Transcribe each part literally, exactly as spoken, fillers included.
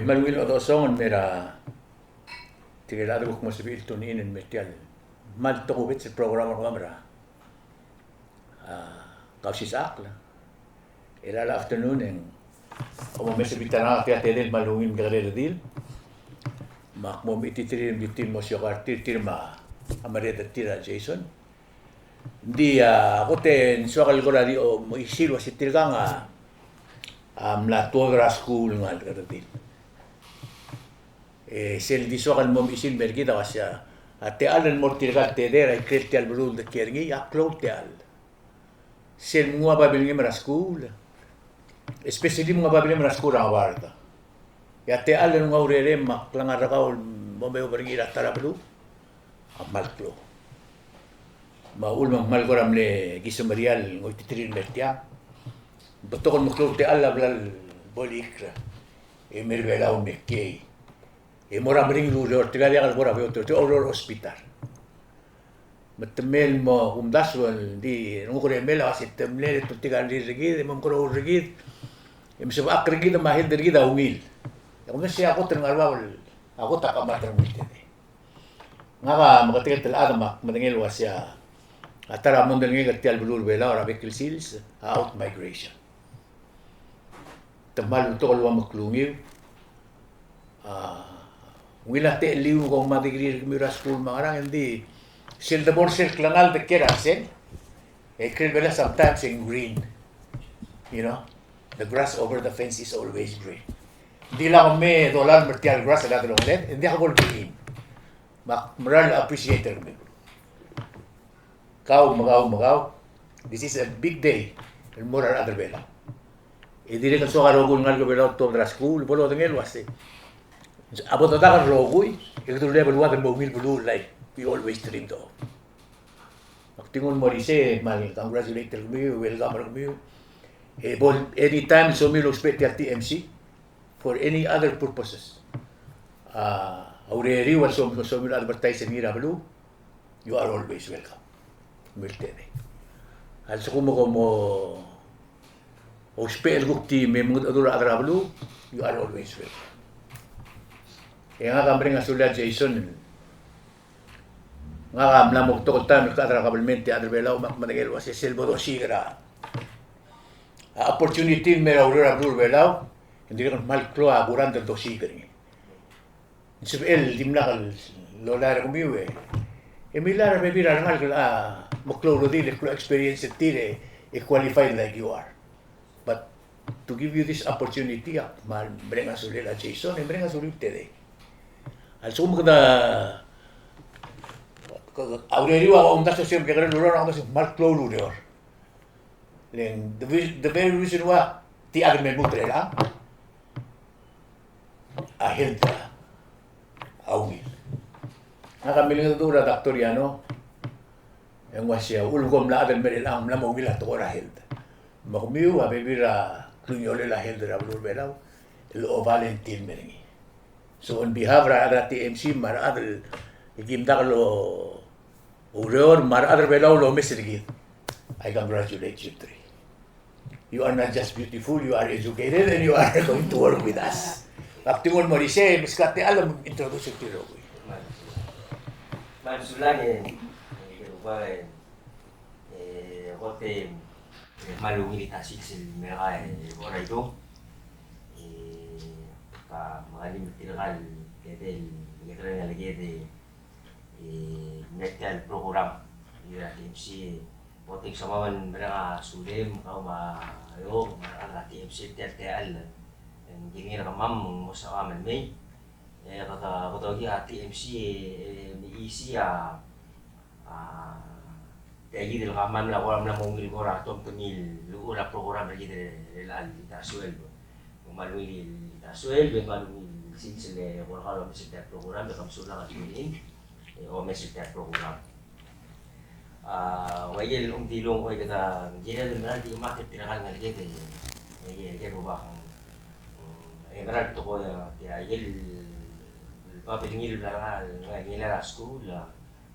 Me a ungil chodechosong el mo er tirke el chad el kuk mo sebechir el tune in el mo er tia el kmal tokubets el program er kemam er a, a, Kausisechakl er chelecha el afternoon e ng mo mesa er a bita er ngak tia el tedei el kmal ungil el mekekerei el redil. Me ak mo mechititerir e ng di tir el mo siokai er tir, tir me a, a merreder er tir a Jason. Ng di, a, kot e ng soak el kora di, o, mo isei el uase tirkang a, a mla tuobed er a skuul el ngalek el redil. E sel di soak el mo isei el mer kid a uase a, a techall el mo er tirka el tedei er a ikrel tia el beluu el dekiei er ngii a klou el techall. Sel mnguu a babilngem er a skuul, especially mnguu a babilngem er a skuul er a Ngebard. E a techall el nguu a urerem me a klengar er kau el mo meob er ngii er a ta er a beluu a kmal klou. Me a uchul me ng kmal kora mle kisemeriar el ngoititerir el mer tiang. Betok el meklou el techall a bla lebo el ikr e mer Belau me kiei. E mo er a meringel el ureor, tirka diak el kora beot, tirka el ureor er a hospital. Me te mei el mo kumdasu el di nguk er a email a uase te mle er tirka el rirrekid, e mo mekeroul er kid, e mesebechakl er kid me a health er kid a ungil. E kom mesa a kot el ngar er a bab el, a kot a kemat er ngii el tedei. Ngak a meketeket el chad me ak medengei el uase a ta er a mondai el ngak er tia el beluu er a Belau er a bek el sils a out migration. Te kmal betok el ua meklungiu. A, ungil a techelliu me kom a degree er kemiu er a skuul me a ngerang, e ng di sel debo er sel klengar el dekiei er a seng, e ikrel Belau sometimes e ng green. You know, the grass over the fence is always green. Ng di lak me dolai el mer tia el grass el chad el ongeled, e ng diak bo el green. Me ak meral appreciate er kemiu. Kau me kau me kau, this is a big day el mo er a rechad er Belau. E dirrek el soak a rokui el ngalek er Belau el tuobed er a skuul, bo lodengei el uase a bo dodak el rokui, e kede ulebengelel a mo ungil beluu like we always dreamed of. Ak di nguu el mo er isei, me kmal congratulate er kemiu, welcome er kemiu. E bo anytime el somiu el ousbech tia el T M C for any other purposes. A, a ureriu a lsom-, somiu el advertise er ngii er a beluu, you are always welcome. Me el tedei. A lsekum e kom mo ousbech el kuk di me mengedecheduch er a rechad er a beluu, you are always welcome. E ngak a mereng a sulel a Jason. Ngak a mla mo betok el taem el chad er a kabelment er a rechad er Belau me ak medengei el uase sel bo dosiik er a a opportunity el mer a ureor er a beluu er a Belau, e ng dirrek el kmal klou a kurangd el dosiik er ngii. Ng sebechel el dimlak el lolai er kemiu e, e milai er a rebebil er a rengalek el, a, meklou el redil e klou a experience er tir e, e qualified like you are. But to give you this opportunity, ak kmal mereng a sulel a Jason, e mereng a sulel tedei. A lsekum kede, kede, a ureriu a omdasu e sel mekekerei el ureor, a omdasu e kmal klou el ureor. Le ng the ve-, the very reason why tia a di me lmuut er chelechang a health a ungil. Ngak a milengedecheduch er a Doctor Yano, e ng uaisei a uchul me kom mla chad el mer chelechang, mla mo ungil a tekoi er a health. Me kemiu a bebil er a klungiolel a health er a beluu er a Belau el obalance el mer ngii. So on behalf er a rechad er a T M C me a rechad el kim dak el o-, oureor me a rechad er a Belau el omes er kid, I congratulate you three. You are not just beautiful, you are educated, and you are going to work with us. Ak di nguu el mo er isei, me se ka tia el introduce er tir el rokui. Me a sulang e, e, e, kot e, e, kmal ungil a sils el mer ngii e, kora itou. E, ka, me a limei er tirka el, kede, el, kede, e, e, mle tia el program er a T M C, bo deng soam el mereng a sulem, kau me a Eob, me a rechad er a T M C, tia el techall, e ng kilengei er kemam, mo soam el mei. E, kede, kede okiu a T M C, e, e, me isei a, a, tia kid el kemam el kora mla mo ungil kora tomtemii el uchul a program er kid er a, er a, er a sueleb. Me kmal ungil a sueleb, me kmal ungil sils el kora kau el omes er tia el program, e kom sulang el tune in, e, omes er tia el program. A, ua ikel omdilung, ua ikel ta, ng kirel el mera el di market er tirka el ngeleked, e, e, e, rubak, mm, e, mera el tekoi, e, tia, ikel, el babilngir el bla, el, el, el, el, a skuul, a,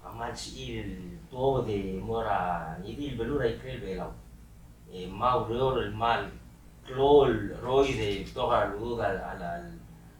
a kmal sebechir el tuobed e mo er a ngii di el beluu er a ikrel Belau. E, me a ureor el kmal klou el cheroid e betok a udoud a, a, a,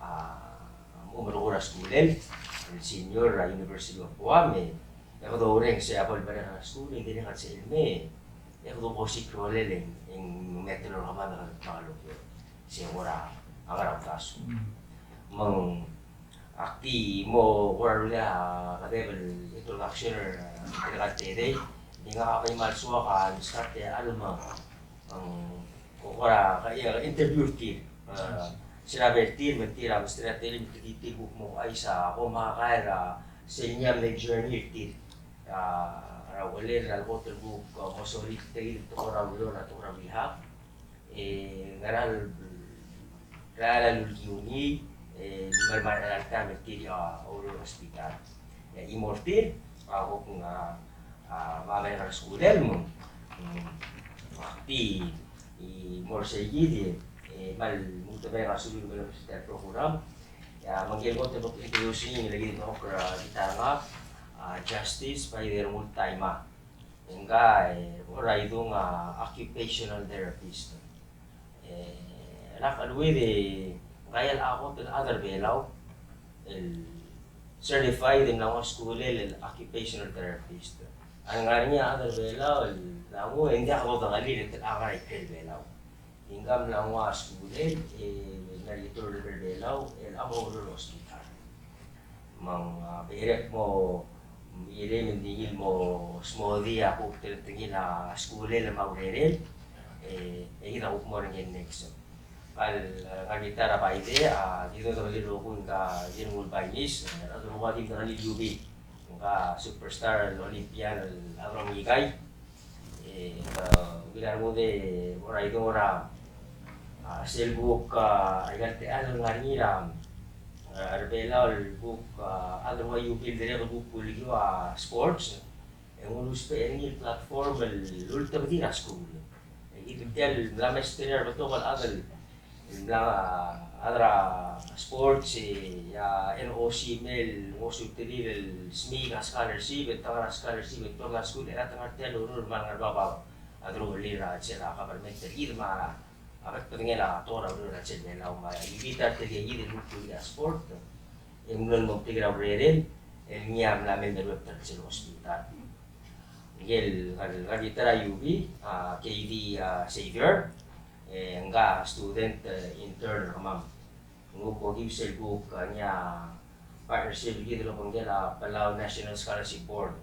a, mo merek er a skuul el senior er a University of Guam, e, e kede oureng se a bo lemerek er a skuul, e ng dirrek el sel me, e kede bo siik a rolel e ng, e ng me teloi er kemam e kede kmal okiu. Se kora, a ngar er a uldasu. Me ng, ak di mo kora rullii a kedeb el introduction er, e, tirka el tedei, e di ngak a kmal soak el meskak a lmuut, e, ko kora, e, interview er tir, e, serabe er tir, me tir a mesterir a telem, me tir a kuk mo ouchais a ko me a kael a sel ngii a mle journey er tir. A, er a uchelel a lekot el kuk, e, mo sorir tir, tekoi er a ureor, tekoi er a rehab. E, ngera el, ngera el ulekiu ngii, e, me a, me a, me a, me tir a, oureor er a hospital. E, chimo er tir, a, kuk ng, a, a, me a merek er a skuul el mo, mm, ak di, e, mo er sei kid, e, kmal mo ultebek a sulir el mlo hospital program. E, me ngike el kot el bo introduce ngii, e le kid el mo er a, a, bita er ngak, a, Justice Bai Dermul Taima. Ngka, e, kora idung a occupational therapist. E, lak a leuid e ngka el kot el chad er a Belau el certified e mla nguu a skulel el occupational therapist. A ngar er ngii a chad er a Belau el mla nguu e ng diak dodengelii el ngar er a ikrel Belau. Ngka a mla nguu a skulel, e, mla return er a Belau, e, el mo oureor er a hospital. Me ng, a, becherei mo, irei me ng di ngii el mo smodii a kuk telengtengil a skulel me a urerel, e, e kid a kuk mo er ngii el next. Kmal, e, ngar er a bita er a Baidei, a, kid a dodengelii el rokui ngka Dirrengul Bainis, e, a rokui a di dodengelii el U B. Ngka superstar el Olympian el Abraham Ikai. E, e, ungil a rengud e kora idung er a, a, sel kuk, a, aika el techall el ngar er ngii er a, a, er a Belau el kuk, a, a chad er a U B el dirrek el kuk ulekiu a sports. E ng uluusbech er ngii el platform el ultebedii er a skuul. E kid tia el mla mesterir a rebetok el chad el mla, a, chad er a sports, e, a N O C me el ngosuterir el smiik a scholarship, e te ngar er a scholarship, e te ngar er a skuul, e a te ngar tia el ureor me a ngar er a bab a deruchellir er a chelsel a government er kid me a, a, bedengel a tekoi er a ureor er a chelsel Belau me a, e kid a tia el kid el kuk ulekiu a sport, e ng mlo mo metik er a urerel, el ngii a mla mei el meruul er a chelsel hospital. Ngike el, el, el ngar er a bita er a U B, a, K D, a, Xavier, e, ngka student, e, intern er kemam. Ng kuk okiu sel kuk, a, ngii a partnership er kid el obengkel a Palau National Scholarship Board.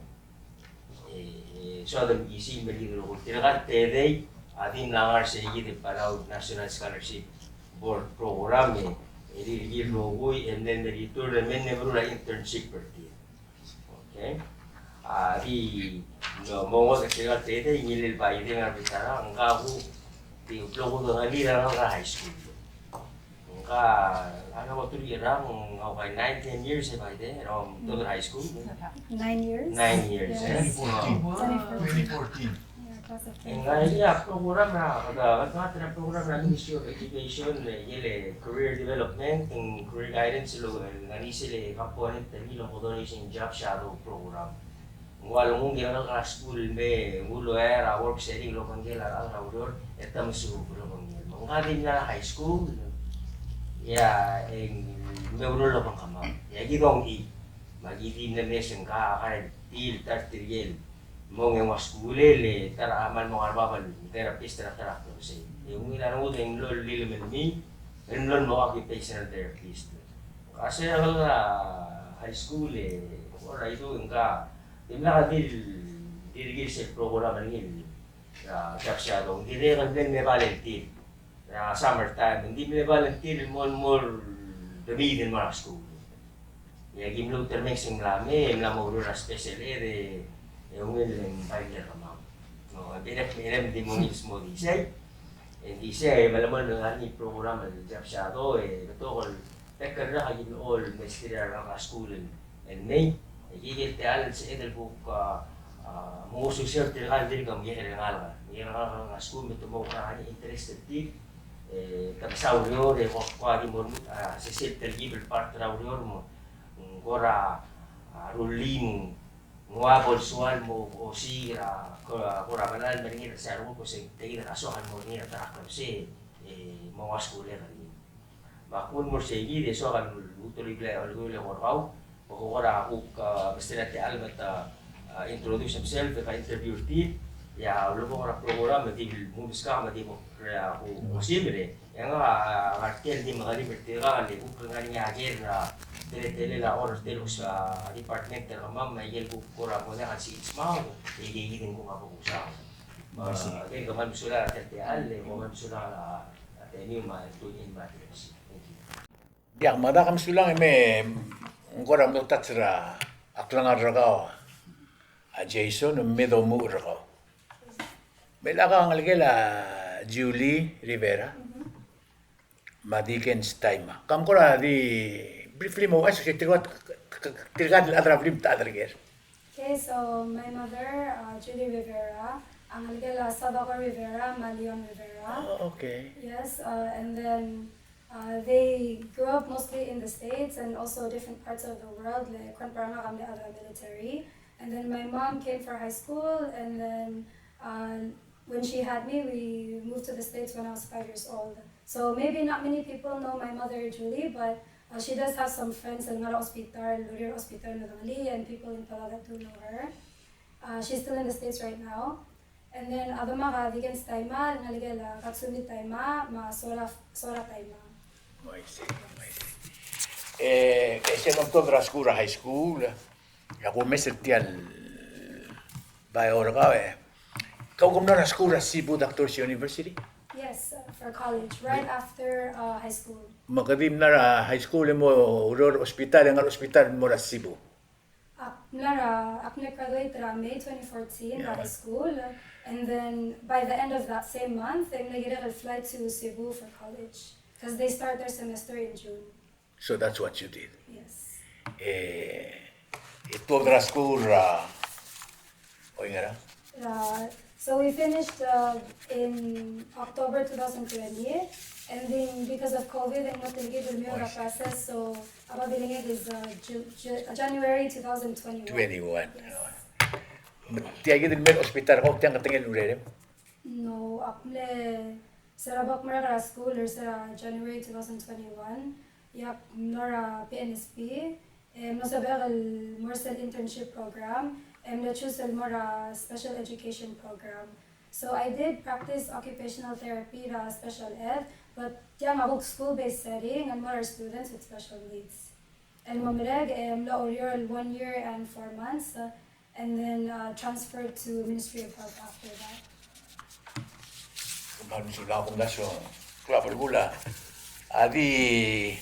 E, e, soad el mekisel me kid el rokui. Tirka el tedei a di mla ngar er sei kid el Palau National Scholarship Board program, e, e, rirkir el rokui e mle meritur e mle meruul a internship er tir. Okay. A, di, no, mo ngodech er tirka el tedei, ngii el Baidei, ngar er a bita er a, ngka kuk, di, blo kudengelii er a ngalek er a high school. Ngka, a, ngak a mo teruich er a, ngak a nine, ten years e Baidei, er a, mm, high school. Nine years? Nine years, yes. Twenty fourteen. Wow. Twenty fourteen. Twenty fourteen. Ng ngar er ngii a program er a, kede, kede ngar er a program er a Ministry of Education, e, el career development, and career guidance el, el ngar er ngii sel component er ngii el mo donation job shadow program. Ng ua lenguu ngii a ngalek er a skuul el me ng ulemuchel er a work setting el obengkel a rechad er a ureor, e te mesuub el obengkel. Me ngka di mla er a high school, e a, e ng me ureor el obengkemam. E a kid a ongchii. Me a kid di mle mes e ngka a kar el tir, ta er tirke el mong e ng ua skulel, e ta er a kmal mo ngar er a bab el therapist er a, ta er a klebesei. E ungil a rengud e ng mlo lilemolem el mlo mo occupational therapist. Ka se er a high school e, kora idung e ngka, dimlak a di, di, di sel program er ngii el er a job shadow, ng dirrek el mle volunteer er a summer time, ng di mle volunteer el mo, mo er a bid el mo er a skuul. E aki mlo ulterekokl el mei, e mla mo oureor er a special ed, e ungil e ng bai mle er kemam. No, e dirrek, e dirrek di mo ungil el mo di sei. E di sei, e melemolem el ngar er ngii a program el job shadow, e betok el bek el rak a ki mlo mesterir a rengalek er a skuul el, el mei. E kid el techall el sebeched el kuk, a, a, mo ngosuir tirka el dirk mekekerei el ngalek. Mekekerei el ngalek er a skuul me te mo kuk ngar er ngii a interest er tir. E te mesa ureor, e kuk, kuk di mo, a, sesei el telkib el part er a ureor mo, mm, kora, a, rullii, ng ua bo el soal mo osiik er a, ko-, kora melai el mer ngii er a sel rokui, ko se tia kid a soak el mo er ngii er a ta er a klebesei, e mo ua skuul er ngii. Me a kuk mo er sei kid e soak el lmuut el bai, el bai, el bai er kau, me ko kora kuk, a, mesterir a techall me te, a, introduce himself, e ke interview er tir, e a ulebongel er a program, me di mo meskak, me di mo, a, ku, ku simer e. E ngak a, a, ngar tia el di mekelim er tirka el kuk ngar er ngii a ker er a teletelel a order er tir el, a, department er kemam, me aike el kuk kora mo diak a sils me a, e aike kid ng kuk a bo kusaod. Me, a, aike el kmal mesulang er a teletelel, e kmal mesulang er a, a, temiu me a, tune in me a, thank you. Diak, me a dak a mesulang e me, ng kora mlo touch er a klengar er kau a Jason, me domuchel er kau. Me lak a ngelekel a Julie Rivera me a Dickens Taima. Kam kora di briefly mo uaisei tirka, tirka el chad er a blim, ta er ker. Okay, so my mother, uh, Julie Rivera, a ngelekel a Salvador Rivera, me a Leon Rivera. Oh, okay. Yes, uh, and then, uh, they grew up mostly in the States and also different parts of the world, like, kuk a renguk a mle chad er a military. And then my mom came for high school, and then, uh, when she had me, we moved to the States when I was five years old. So maybe not many people know my mother, Julie, but, uh, she does have some friends el ngar er a hospital, el oureor er a hospital el medengelii, and people in Palau that do know her. Uh, she's still in the States right now. And then a demak a Dickens Taima, el ngelekel a Katsumi Taima, me a Sora, Sora Taima. Uaisei, uaisei. E, e sel mtuobed er a skuul er a high school, e a kumes er tia el bai er kau, e. Kau ke mlo er a skuul er a Cebu Doctors University? Yes, uh, for college, right after, uh, high school. Me kede mla er a high school e mo oureor er a hospital, e ngar er a hospital el mo er a Cebu? Ak mla er a, ak mle graduate er a May twenty fourteen er a high school, and then by the end of that same month, e mle kirek el fly to Cebu for college, 'cause they start their semester in June. So that's what you did. Yes. E, e tuobed er a skuul er a, oingerang? Uh, so we finished, uh, in October two thousand twenty, and then because of COVID, e ng mo telkib el mei er a process, so a babilenged is, uh, Ju-, Ju-, uh, January two thousand twenty-one. Twenty-one. Yes. Tia kid el mei er a hospital, kau tiang ketengel el urerem? No, ak mle, se er a bo kmerek er a skuul er se er a January two thousand twenty-one, e ak mlo er a P N S P, e mlo sebechek el mo er sel internship program, e mle choose el mo er a special education program. So I did practice occupational therapy er a special ed, but tiang a kuk school-based setting el mo er a students with special needs. El mo merek, e mlo oureor el one year and four months, uh, and then, uh, transferred to Ministry of Health after that. Kmal mesulang, kmal mesulang. Klou a belkul a, a di,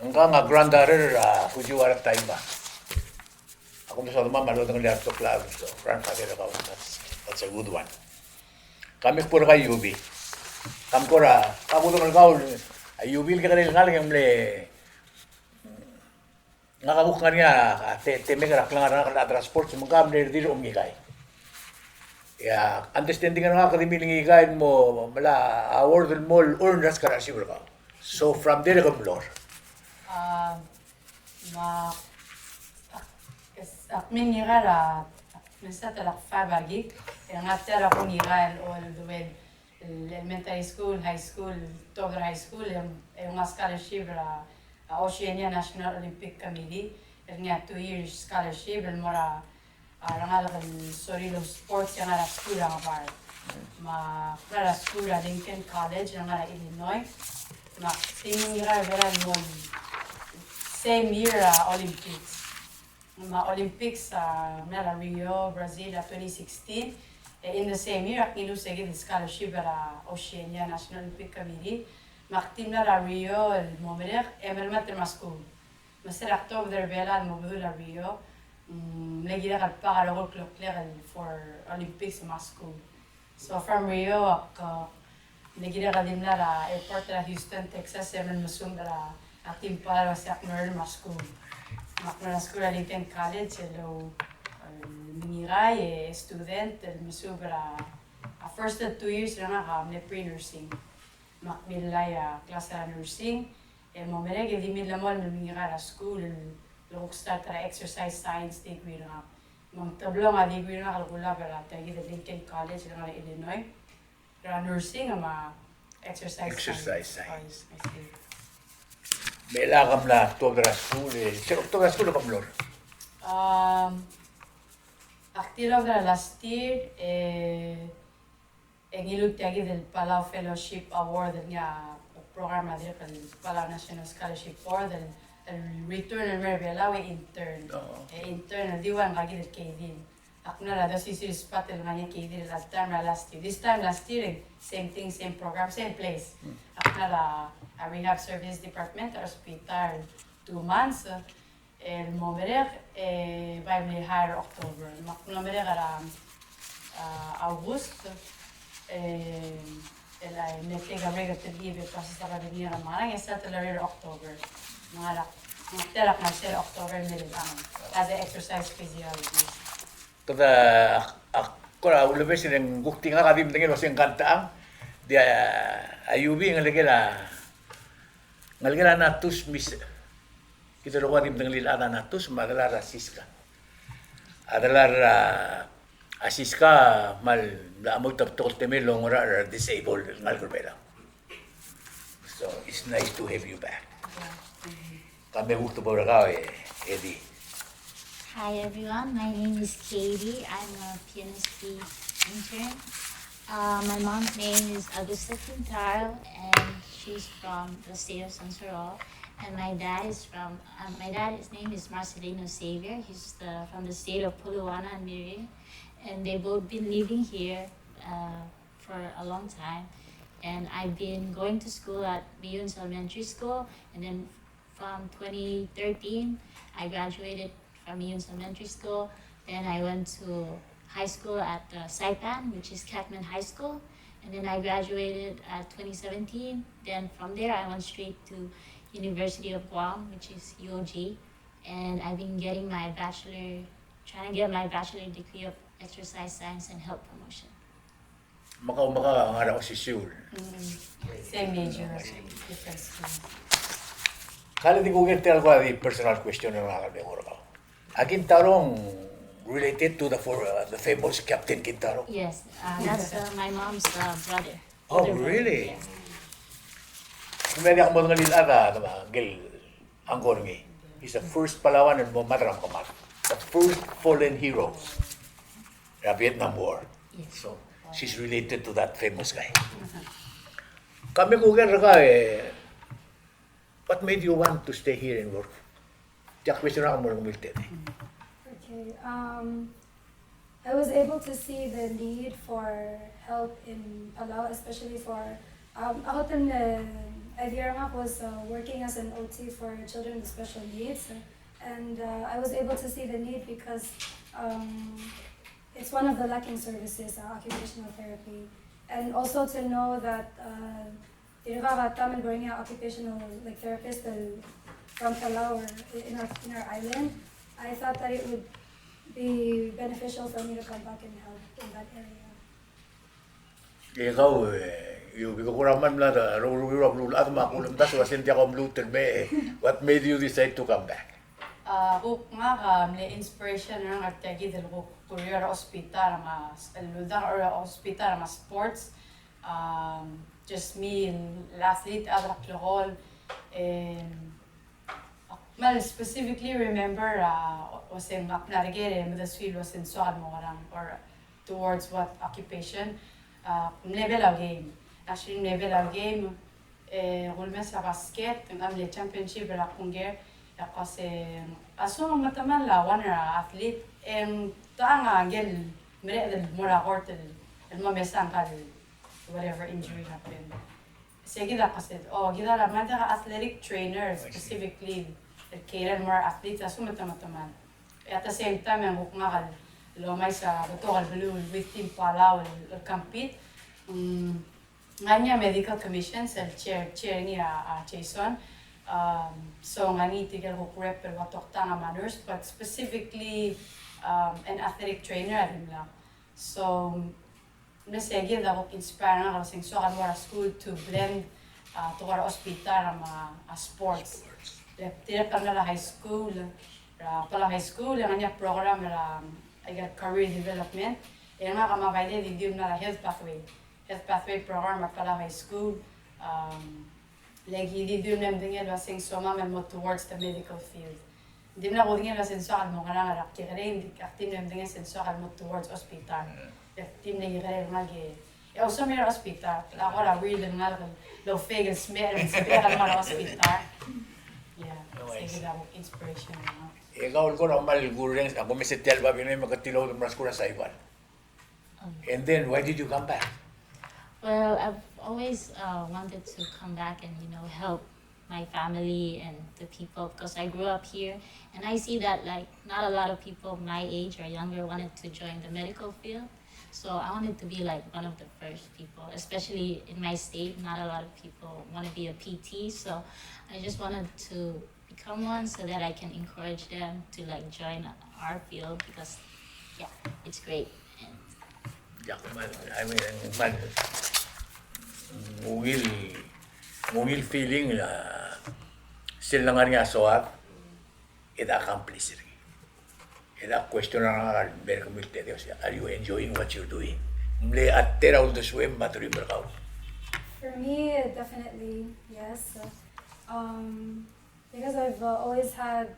ngkang a granddaughter er a Fujiwara Taima. A kumdasu a demam a lodengelii a rebetok el, so, grandfather er kau, that's, that's a good one. Ka me kbo er kau a Iubi. Kam kora, ka kudengelkau a Iubi el kekerei el ngalek e ng mle, ngak a kuk ngar er ngii a, a, te-, temek er a klengar er ngak el chad er a sports, me ngak a mle redil er a omengikai. E a understanding er ngak e di milengikai el mo melai a award el mo earn er a scholarship er kau. So from there e ke mlo er? A, me ak, ak mle ngikai er a, mle start er a five a kid, e ngak a tia er a kungikai el all the way el elementary school, high school, tuobed er a high school, e, e nguu a scholarship er a, a, Oceania National Olympic Committee, el ngii a two years scholarship el mo er a, a, rengalek el sorir el sports el ngar er a skuul er a Ngebard. Me ak mla er a skuul er a Lincoln College el ngar er a Illinois. Me ak di ngikai er a Belau el mo same year, a, Olympics. Me a Olympics, a, mla er a Rio, Brazil, er a twenty sixteen. E in the same year, ak ngiluu se kid el scholarship er a Oceania National Olympic Committee, me ak di mla er a Rio el mo merek, e melemat er a skuul. Me se er a October er a Belau el mo bedul a Rio, mm, mle kirek el pak a rokui el kloklek el for Olympics me a skuul. So from Rio, ak, uh, mle kirek el di mla er a airport er a Houston, Texas, e mle mesuub er a, a team Palau el uase ak mle er a skuul. Me ak mle er a skuul er a Lincoln College, el, el mengirai e student, el mesuub er a, a first two years er ngak a mle pre-nursing. Me ak millai a class er a nursing, e mo merek e di mle mo el mengirai er a skuul, el, el kuk start er a exercise science degree er ngak. Me ng teblong a degree er ngak el kulab er a tia kid el Lincoln College er ngak er a Illinois. Er a nursing me a exercise Exercise science. Science. I see. Me a lak a mla tuobed er a skuul, e, se er a tuobed er a skuul e kom mlo er? Um, ak di tuobed er a last year, e, e ngiluu tia kid el Palau Fellowship Award, el ngii a program a dirrek el Palau National Scholarship Board, el, el return el mer a Belau e intern. Oh. E intern el di ua ngka kid el Katie. Ak mla er a dosisiu el spot el ngar er ngii a Katie er a last time, er a last year. This time last year, same thing, same program, same place. Hmm. Ak mla er a, a rehab service department, er a hospital, two months, el mo merek, e bai mle hire er a October. Me ak mlo merek er a, a, August, e, el, a, mle take a break er a telkib e process a revenue er a Marang, e start el er a October. Me a lak, me a lak ngar er a October, me a lak, as an exercise physiologist. Kede, ak, ak, kora ulebes e ng kuk di ngak a di medengei el uase ng kantang, di a, a U B ngelekel a, ngelekel a Natus Mis-, kid el rokui a di medengelii el chad a Natus, me a delal er a Siska. A delal er a, a Siska, me a, mla mo ta betok el temel el ongerachel er a disabled el ngalek er a Belau. So it's nice to have you back. Yeah. Ka me kuk tebou er kau, e, Eddie. Hi everyone, my name is Katie. I'm a P N S B intern. Uh, my mom's name is Augusta Quintaro, and she's from the state of Sonsorol. And my dad is from, uh, my dad, his name is Marcelino Xavier. He's the, from the state of Puluana and Miri. And they've both been living here, uh, for a long time. And I've been going to school at Meyuns Elementary School, and then from twenty thirteen, I graduated from Meyuns Elementary School. Then I went to high school at, uh, Saipan, which is Katman High School. And then I graduated at twenty seventeen. Then from there, I went straight to University of Guam, which is U O G. And I've been getting my bachelor, trying to get my bachelor degree of exercise science and health promotion. Me kau, me kau a ngar er a osisiu. Mm. Same major, different school. Ka le di kuk er tia el kora di personal question el ngar er a kau. A Kintaro related to the for, uh, the famous Captain Kintaro? Yes, uh, that's, uh, my mom's, uh, brother. Oh, really? Yes. Me a diak modengelii el chad a, ngkel a ngkor ngii. He's the first Palauan el mo mad er a mekemad. The first fallen heroes er a Vietnam War. Yes. So, she's related to that famous guy. Ka me kuk er kau, e, what made you want to stay here and work? Tia question a mo er ngii el tede. Okay, um, I was able to see the need for help in Palau, especially for, um, a kot el, uh, idea er ngak was, uh, working as an O T for children with special needs, and, uh, I was able to see the need because, um, it's one of the lacking services, uh, occupational therapy, and also to know that, uh, Dirkak a ta me bo er ngii a occupational, like, therapist el from Palau or in our, in our island. I thought that it would be beneficial for me to come back and help in that area. E kau, e, you, because kora mle mla er a, ro, ro, ro, ro, ro, me a kulemdasu a se ng diak kom lmuut el mei, e, what made you decide to come back? A, kuk ngak a mle inspiration er ngak er tia kid el kuk career er a hospital me a, el uldang er a hospital me a sports. Um, just me, el athlete, a chad er a klekool, em, ak kmal specifically remember, uh, uase ng ak mla er ker e medesuii el uase ng soak el mo ngerang, or towards what occupation, uh, mle Belau Game. Actually, mle Belau Game, e, kulemes a basket, ng mle championship er a kung ker, e ak uase, a so ng metemall a one er a athlete, e ng tang a ngkel mereched el mo er a court el, el mo mesa ngka el whatever injury happened. Se kid a kmo se, oh, kid a mla diak a athletic trainer specifically el cater el mo er a athletes a lsekum e te metemall. At the same time, e ng kuk ngak el omais a betok el beluu el within Palau el, el compete. Mm, Ngar er ngii a medical commissions el chair, chair er ngii a, a Jason. Um, so ngar er ngii tirke el kuk rep el ua toktang me a nurse, but specifically, um, an athletic trainer a dimlak. So, me se kid a kuk inspire ngak el se ng soak el mo er a school to blend, uh, tekoi er a hospital me a, a sports. Sports. Le tirke el mla er a high school, er a Palau High School, e ng ngar er ngii a program er a, um, aike el career development. E ngak me a Bailey di di mla er a health pathway. Health Pathway Program er a Palau High School, um, le ki di di mle medengei el uaseng somam el mo towards the medical field. Ng di mle kudengei el uaseng soak el mo ngerang er a kekerei, ng di ak di mle medengei el uaseng soak el mo towards hospital. Le ak di mle kekerei el ngalek e, e ousomer er a hospital, le ak kora weird el ngalek el oufek el smecher, el smecher el ngalek er a hospital. Yeah, se kid a kuk inspiration er ngak. E kau el kora kmal kureng, a kumes er tia el babilngem me ke tilobed el mo er a skuul er a Saipan. And then, why did you come back? Well, I've always uh, wanted to come back and, you know, help my family and the people because I grew up here and I see that, like, not a lot of people my age or younger wanted to join the medical field. So I wanted to be, like, one of the first people, especially in my state, not a lot of people want to be a P T. So I just wanted to become one so that I can encourage them to, like, join our field because, yeah, it's great. And yeah, kmal, I mean, kmal ungil, ungil feeling el sel lengar er ngii a soad e de accomplish er ngii. E de question er ngak el mer kemiu el tedei el uasei, are you enjoying what you're doing? Ng mle a tera uldesuem me a teruich me a kau? For me, definitely, yes. Um, Because I've uh, always had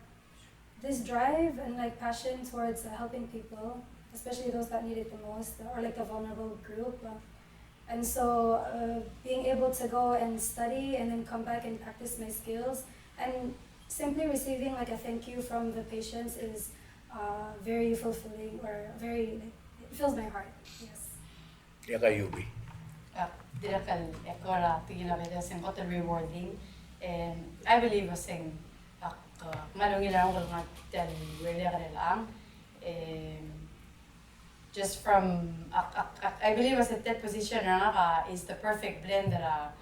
this drive and, like, passion towards uh, helping people, especially those that need it the most, or, like, the vulnerable group. Uh, and so uh, being able to go and study and then come back and practice my skills and simply receiving, like, a thank you from the patients is uh, very fulfilling or very, like, it fills my heart. Yes. Ia ka Yubi. Ak dirrek el echo er a tekingel a Bedel, se ng kot el rewarding. Em, I believe a se ng ak, uh, kmal ungil a renguk el ngar tia el ureor er chelechang. Em, just from, ak, ak, ak, I believe a se tia el position er ngak a is the perfect blend er a,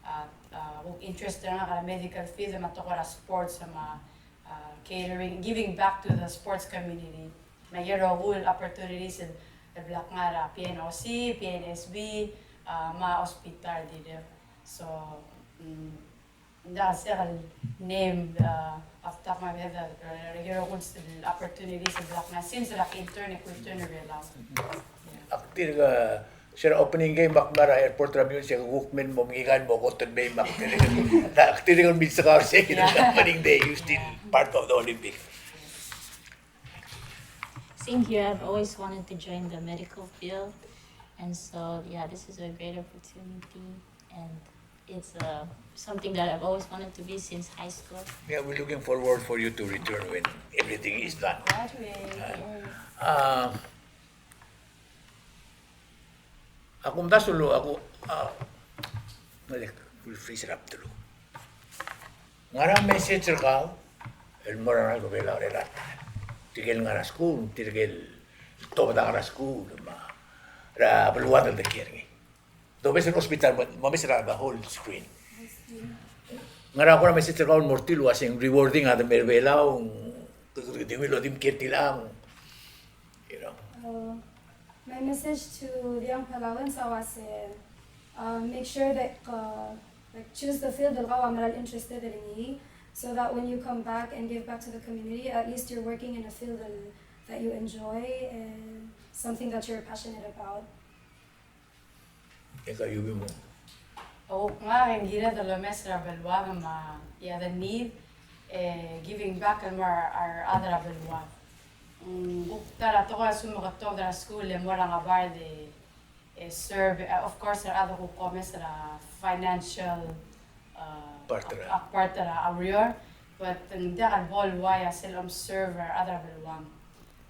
a, a, interest er ngak er a medical field, me a tekoi er a sports, me a, a, catering, giving back to the sports community. Me aike el rokui el opportunities el, el blak ngar er a P N O C, P N S B, uh, me a hospital dirrek. So, mm, ng diak el sel name, uh, off the top of my head, uh, aike el rokui el opportunities el blak ngar since el ak intern e kuintern er a Belau. Yeah. Ak dirk, uh, se er a opening game ak mla er a airport er a Meyuns e kuk mei el mo mengikal el mo kot el mei me ak dirk, ak dirk el milsekau er se kid el opening day, you still part of the Olympic. Same here, I've always wanted to join the medical field, and so, yeah, this is a great opportunity, and it's uh, something that I've always wanted to be since high school. Yeah, we're looking forward for you to return when everything is done. Graduate. Uh, uh, Ak omdasu el, ak, a, ng di rephrase er a bdeluk. Ngar er a message er kau el mo er a rengalek er a Belau er a ta er tirke el ngar er a skuul, tirke el tobed a ngar er a skuul, me a, er a beluad el dekiei er ngii. Dobes er a hospital, mo, mo mes er a the whole screen. Ngar er a kora message er kau el mo er tir el uaseng rewarding a de me er a Belau, ng, ng, ng, di ungil el di mkiei er tiang, you know. Uh, my message to the young Palauans a uase, uh, make sure that, uh, like, choose the field el kau a mera el interested er ngii, so that when you come back and give back to the community, at least you're working in a field that, that you enjoy and something that you're passionate about. E ka Yubi mo. O, ngak e ng kired el omes er a beluad me a, yeah, the need, e, giving back el mo er a rechad er a beluad. Mm, kuk ta er a tekoi a lsekum ke tobed er a skuul e mo er a ngebard e, e serve, e, of course, a rechad a kuk omes er a financial, uh, part er a, a part er a ureor, but ng diak el bo el uai a sel om serve er a rechad er a beluam.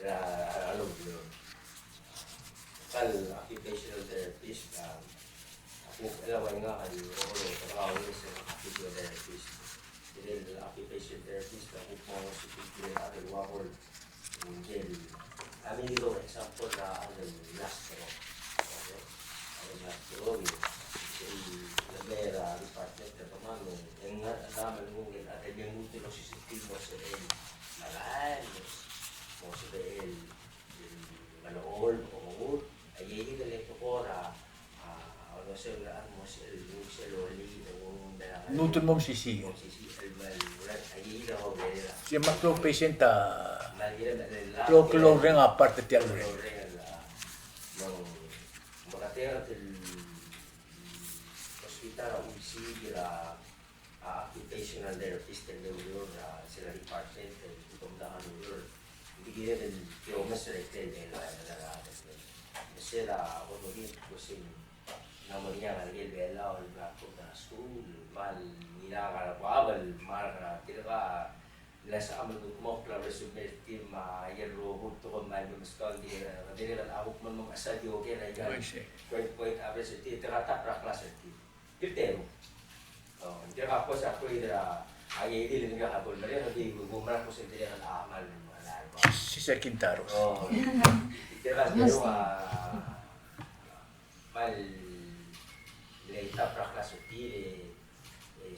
er a, er a, er a, el occupational therapist, a, a kuk el ua ngak el, o, o, o, physiotherapist. Tirke el occupational therapist a kuk mo sebechir el ua bo el, el, a mle di example er a, el gastro. Okay. El gastro, el, el, el mei er a department er kemam, e ng, a, a, me ng, el, a, el, me ng, el, osisiu, mo sebechel, a, mo sebechel, el, el, el, el, a, a, a, a, a, Lmuut el mo mesisiich. Sei me a klou patient a, klou, klou el reng a part er tia el urerel. Hospital a ulsiik er a, a, occupational therapist el oureor er a, sel department el, el, el, el, el, me se er a, me se er a, ng mo er ngii a ngalek er a Belau el bla kuk er a skuul, me a ngilai a reboab el mla er a tirka el mla sebechemam el kudmokl a resume er tir me a ikel rokui el tekoi me a meskau, ng di, ng dirrek el a kuk mo mechas a di oker er aika el, koit, koit a beches er tir, tirka el top er a klas er tir. Tir a terung. O, ng dirrek a kos a grade er a, a grade el ng dirrek a bo el merek, ng di bo el merek a kos el dirrek el a kmal, kmal. Sisa Kintaro. O, tirka el terung a, kmal, le top er a klas er tir, e, e,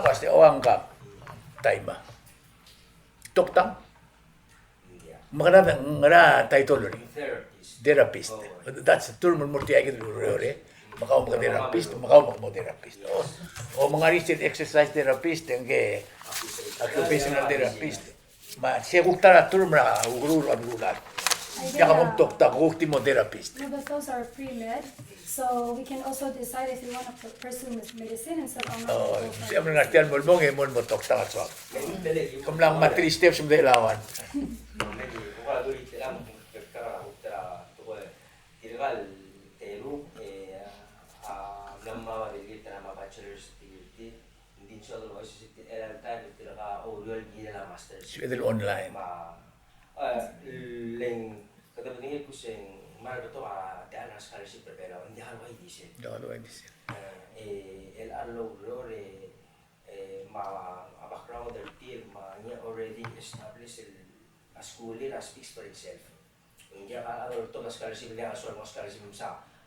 Ak uasei, o, ngka. Taima. Toktang. Me ngera, ngera title er ngii? Therapist. Therapist. Oh, right. That's the term el mo er tia kid el ureor, e. Me kau me ke therapist, me kau me ke mo therapist. O, o me ng ngar er ngii sel exercise therapist, e ngke occupational therapist. Me se kuk ta er a term er a ukeruul er a beluulechad. Tia ka bom toktang, kuk di mo therapist. Well, but those are pre-med, so we can also decide if we want to pursue med-, medicine instead of... Oh, se a mle ngar tia el mo el mong e mo el mo toktang a soak. Ke mla ngmai a three steps me de lauan. Tirka el teru, e, a, mla mo er a bachelor's degree, ng di soak el uaisei, e, el time tirka a uriul el kirel a master's. Sebeched el online. Me a, e, le ng, kede medengei el kmo se ng mla er a betok a techall er a scholarship er a Belau, ng diak el uaisei. Diak el uaisei. E, e, el a loureor, e, e, me a background er tir, me ng already established el, a skuul er a speaks for itself. Ng diak a, a, betok a scholarship, ng diak a soal mo scholarship me sa,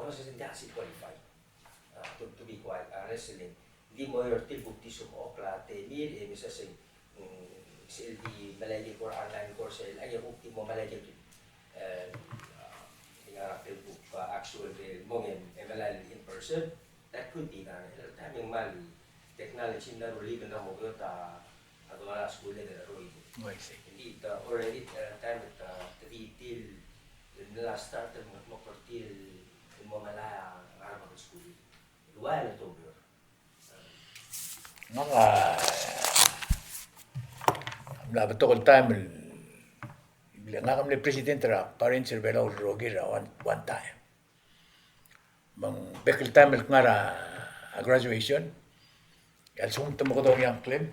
ko er sel diak se qualify. Uh, to, to be quite honest, le ng di mo er tir el kuk di sumechokl a temir, e mesa se, mm, sel di melai a kora online course, el a kuk di mo melai a, eh, uh, ngar er ngii a kuk, uh, actual, eh, mo ng, e melai in person. That could be done. El taem e ng kmal technology ng mla rullii el mo beot a, a doang a skuul el rokui. Oh, I see. Ng di, uh, already, uh, taem e, uh, te di tir el mla start el mo, mo er tir el mo melai a ngar er a bab el skuul. Ua el tuobed. Ngak a mla betok el taem el, ngak a mle president er a Parents er a Belau el rokir er a one, one time. Me ng bek el taem el kngar er a graduation, e a lsekum te mo mekedong a ngklem,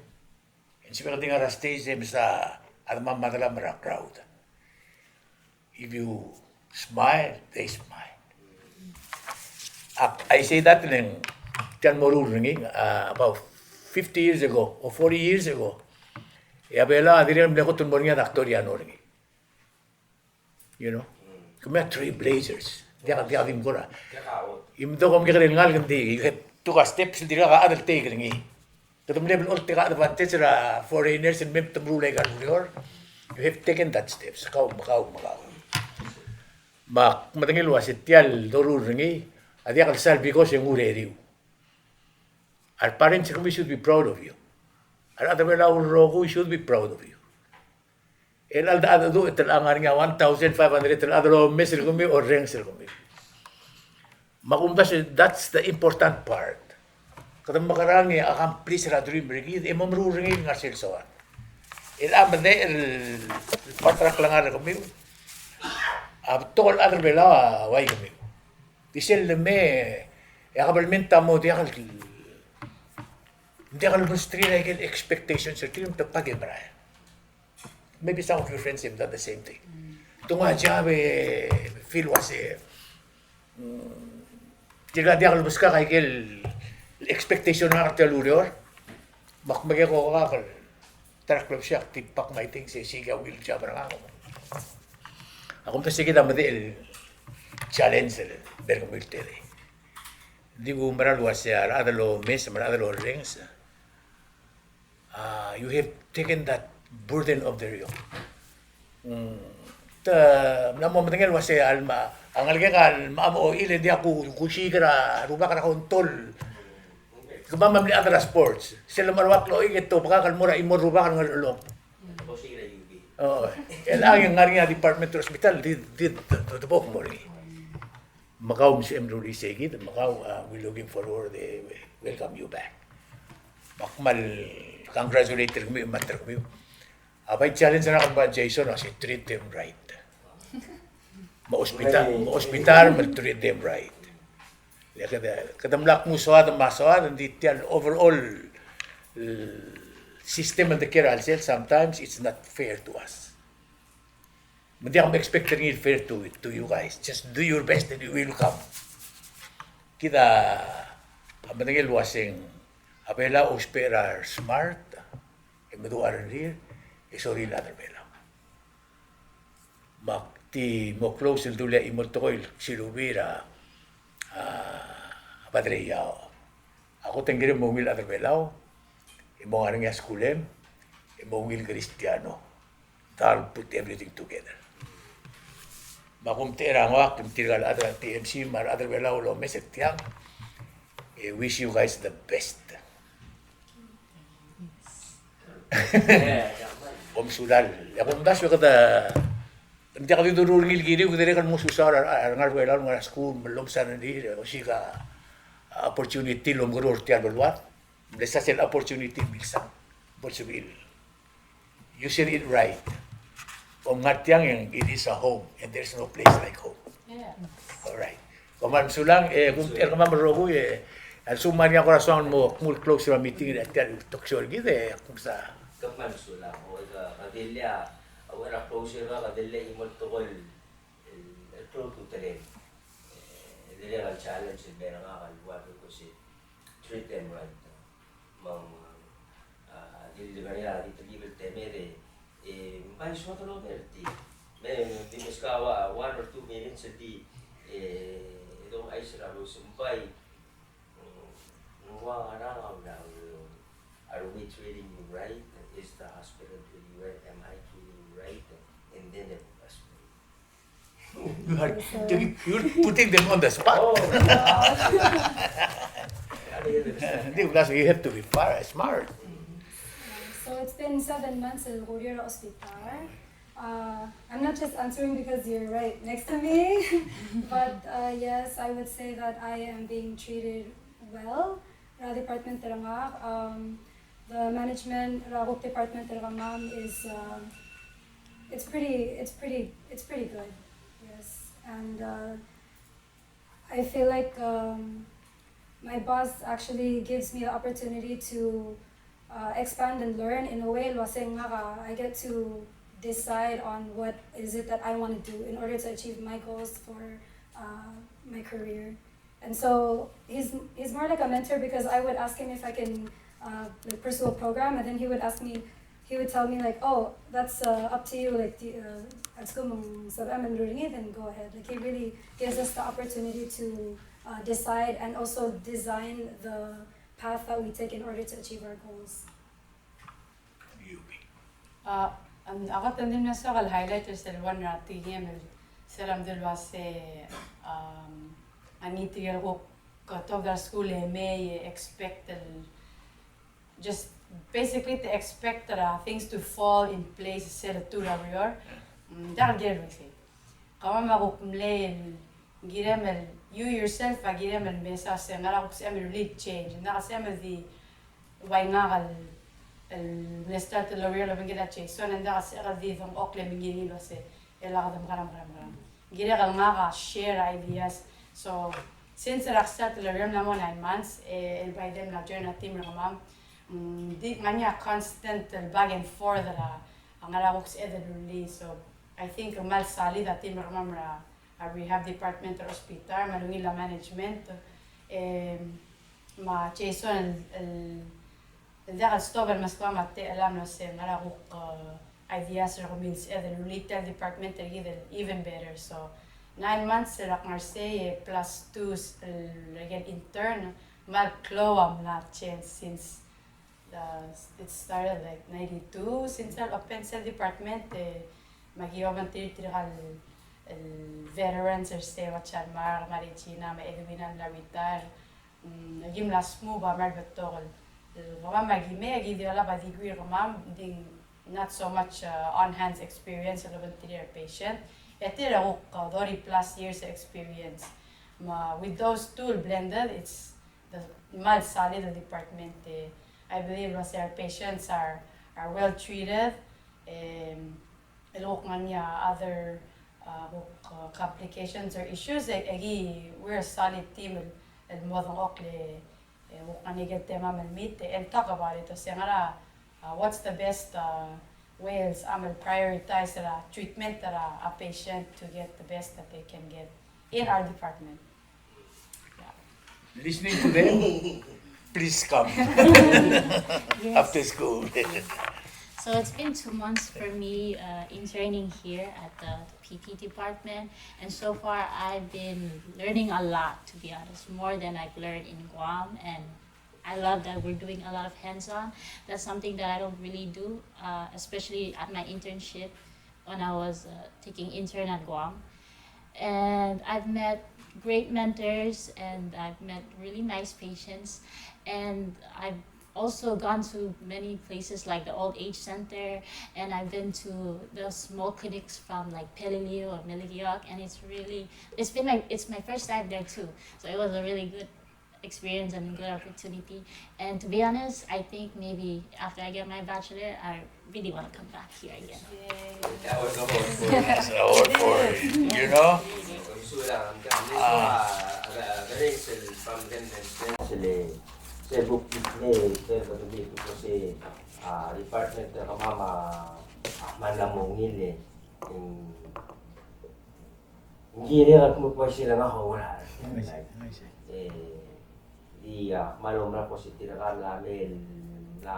e ng sebeched el di ngar er a stage e mesa a demam me a delam er a crowd. If you smile, they smile. Ak, I say that le ng tia el moruul er ngii, uh, about fifty years ago or forty years ago, e a Belau a dirrek el mle kot el mo er ngii a Doctoriano er ngii. You know? Kemiu a trailblazers. Diak, diak di mkora. Im do kom kekerei el ngalek, ng di, you have, took a steps el dirkak a chad el take er ngii. Kede mle blechoel take a advantage er a foreigners el mei me te meruul aika el ureor. You have taken that steps. Kau, me kau, me kau. Me ak medengei el uase tia el doruul er ngii a diak el sal because e ng ureriu. Our parents, we should be proud of you. A rechad er a Belau el rokui should be proud of you. El chad a dedu e te ngar er ngii a one thousand five hundred el chad el omes er kemiu, orrenges er kemiu. Me a kumdasu, that's the important part. Kede mekerang e accomplish er a dream er kid, e mo meruul er ngii el ngar er sel soad. El a medechel el part er a klengar er kemiu, a betok el chad er a Belau a uai kemiu. Di sel lemei e a kabelment a mo diak el, diak el mesterir aike el expectations er tir me te pack e merael. Maybe some of your friends have done the same thing. Te nguu a job e feel el uase, mm, tirka diak el meskak aike el expectation er ngak er tia el ureor. Me ak mekek a okak el ta er a klebesei e ak di pack my things e siik a ungil job er ngak. A kumdasu e kid a medechel el challenge el bo er kemiu el tedei. Di kumerang el uase a rechad el omes me a rechad el orrenges, ah, you have taken that burden of their young. Mm. Te mla mo medengei el uase a lma, a ngelekek a lma mo oil e diak ku, kusiik er a rubak er a control. Kemam a mle chad er a sports. Sel lema a rubak el oil e te obekak el mo er a chimo el rubak el ngar er a chelong. Oh, el a ngar er ngii a department er a hospital, di, di, di, di, di bo kmo er ngii. Me kau, Miss Emily, sei kid, me kau, uh, we looking forward, eh, welcome you back. Me ak kmal congratulate er kemiu, me a ta er kemiu. A bai challenge er ngak el bai Jason a se treat them right. Me a hospital, me a hospital, me treat them right. E kede, kede mla kmu soad me a soad, ng di tia el overall, eh, system el dekiei er a chelsel, sometimes it's not fair to us. Me ng diak mexpect er ngii el fair to, to you guys. Just do your best and you will come. Kid a medengei el uaseng a Belau a ousbech er a resmart, e meduch a rengrir, e sorir a rechad er a Belau. Me ak di mo close el dulii a chimo el tekoi el sirubii er a, a, Padre Yao. A kot e ng kirem el mo ungil chad er a Belau, e mo ngar er ngii a skulem, e mo ungil Kristiano. That'll put everything together. Me a kumtechei er a ngoak, me tirka el chad er a T M C, me a rechad er a Belau el omes er tiang, e wish you guys the best. Kom sulang. E a kumdasu e kede, ng diak di doruul er ngii el kiriu, kede dirrek el mo susau er a, er a ngar er a Belau el ngar er a skuul, me lomsa er ngii, e osiik a opportunity el omekeroul er tia el beluad. Mle sa sel opportunity el milsa. Bo lsebechir. You said it right. Kom ngar tiang e ng, it is a home, and there's no place like home. Yeah. All right. Kom kmal mesulang, e, kumtechei er kemam el rokui, e, a lsekum ng ngar er ngii a kora soam el mo kmu el close er a meeting er tia el talk show er kid, e, kom sa. Kom kmal mesulang, o, e, ka, ka dilu a, a, uchei er a close er a, ka dilu a chimo el tekoi el, el, el klou a ultutelel. E, e, dirrek el challenge el mei er ngak el ua el ko se treat them right. Me ng, Di ngar er ngii a di telkib el temed e, e, ng bai soak el omes er tir. Me, me di meskau a one or two minutes el di, e, e dongchais er a Rose, ng bai, mm, ng ua ngerang a, are we treating you right? Is the hospital treating you right? Am I treating you right? And then they will ask me. You are, you are putting them on the spot. Oh, yeah. Di, because you have to be far, smart. So it's been seven months el kureor er a hospital. Uh, I'm not just answering because you're right next to me, but, uh, yes, I would say that I am being treated well er a department er ngak. Um, the management er a kuk department er kemam is, um, it's pretty, it's pretty, it's pretty good. Yes, and, uh, I feel like, um, my boss actually gives me the opportunity to, uh, expand and learn in a way el uasei ngak a, I get to decide on what is it that I want to do in order to achieve my goals for, uh, my career. And so he's, he's more like a mentor because I would ask him if I can, uh, like, pursue a program, and then he would ask me, he would tell me, like, "Oh, that's, uh, up to you, like, the, uh, at school, then go ahead." Like, he really gives us the opportunity to, uh, decide and also design the path that we take in order to achieve our goals. A, a kot el di mle soak el highlight er sel one er a tekingem el sel lemdu el uase, um, a ngii tirke el kuk ko tuobed er a skuul e mei e expect el, just basically te expect er a things to fall in place sel lemdu er a ureor. Mm, diak el kirel el uaisei. Kemam a kuk mle el kirem el, you yourself a kirem el mesa se ngera kuk sebechem el really change. Ng diak el sebechem el di ua ngak el, el mle start el ureor el obengkel a Jason, ng diak el sebechem el di dengchokl e mengiil el uase, e lak de mekerang, mekerang, mekerang. Kirek el ngak a share ideas. So, since er a kstart el ureor ng mla mo nine months, e, el bai di mla join a team er kemam, mm, di ngar er ngii a constant el back and forth er a, a ngera kuk sebeched el rullii. So, I think kmal solid a team er kemam er a, a rehab department er a hospital, me a ungil a management, e, me a Jason el, el, el diak el stop el meskau me a techellam el uase ngera kuk, e, ideas er kemiu el sebeched el rullii tia el department er kid el even better. So, nine months er a kngar er sei, e, plus two el, el intern, me a klou a mla change since Uh, it started like ninety-two since el open sel department, e, me aki open tir, tirka el, el veterans er sei, ua Chanmar, me a Regina, me a Edwina el mla retire. Mm, aki mla smove a mera el betok el, el, kemam me aki mei, aki develop a degree er kemam, ng di not so much, uh, on hands experience el obengterir a patient. E tir a kuk, uh, thirty plus years experience. Me with those two blended, it's the kmal solid el department, e, I believe el uase our patients are, are well treated, e, el kuk ngar er ngii a other, uh, kuk, uh, complications or issues, e, e aki, we're a solid team el, el mo dengchokl e, e, kuk ngar er ngii a ikel temam el meet, e, and talk about it, el uase ngera, uh, what's the best, uh, way el sebecham el prioritize er a treatment er a, a patient to get the best that they can get in our department. Listening to them, please come after school. So it's been two months for me, uh, interning here at the P T department, and so far I've been learning a lot, to be honest, more than I've learned in Guam, and I love that we're doing a lot of hands-on. That's something that I don't really do, uh, especially at my internship when I was, uh, taking intern at Guam. And I've met great mentors, and I've met really nice patients, and I've also gone to many places like the old age center, and I've been to the small clinics from, like, Peleliu or Melekeok, and it's really, it's been my, it's my first time there too, so it was a really good experience and good opportunity. And to be honest, I think maybe after I get my bachelor, I really want to come back here again. That was the whole point. That's the whole point, you know? Sel, sel kuk kid me, sel kuk kid me, sel, a, department er kemam a, a, kmal mla mo ungil e, ng kirek el kmo kmo sel ngak a ua. E, di, a, kmal oumerang el kmo se tirka a mla mei el mla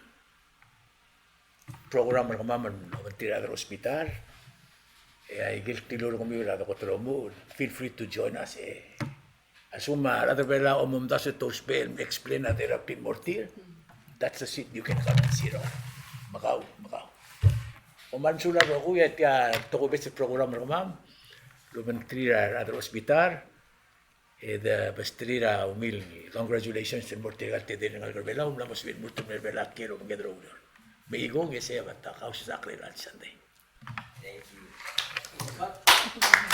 program er kemam el obengterir a rechad er a hospital. E a ikel tilobed er kemiu er a Dokter Omuchel, feel free to join us, e. A lsekum a rechad er a Belau a omdasu e te ousbech el explain a therapy el mo er tir, that's a seat you can come and sit on. Me kau, me kau. Kom kmal mesulang el rokui, e tia a tokubets el program er kemam el obengterir a rechad er a hospital. E de besterir a ungil congratulations el mo er tirka el tedei el ngalek er a Belau, mla mo sebechir el lmuut el mei er a Belau el kiei el obengked er a ureor. Me ikung e sei a bata, kau sel sakrel a Sunday. Thank you.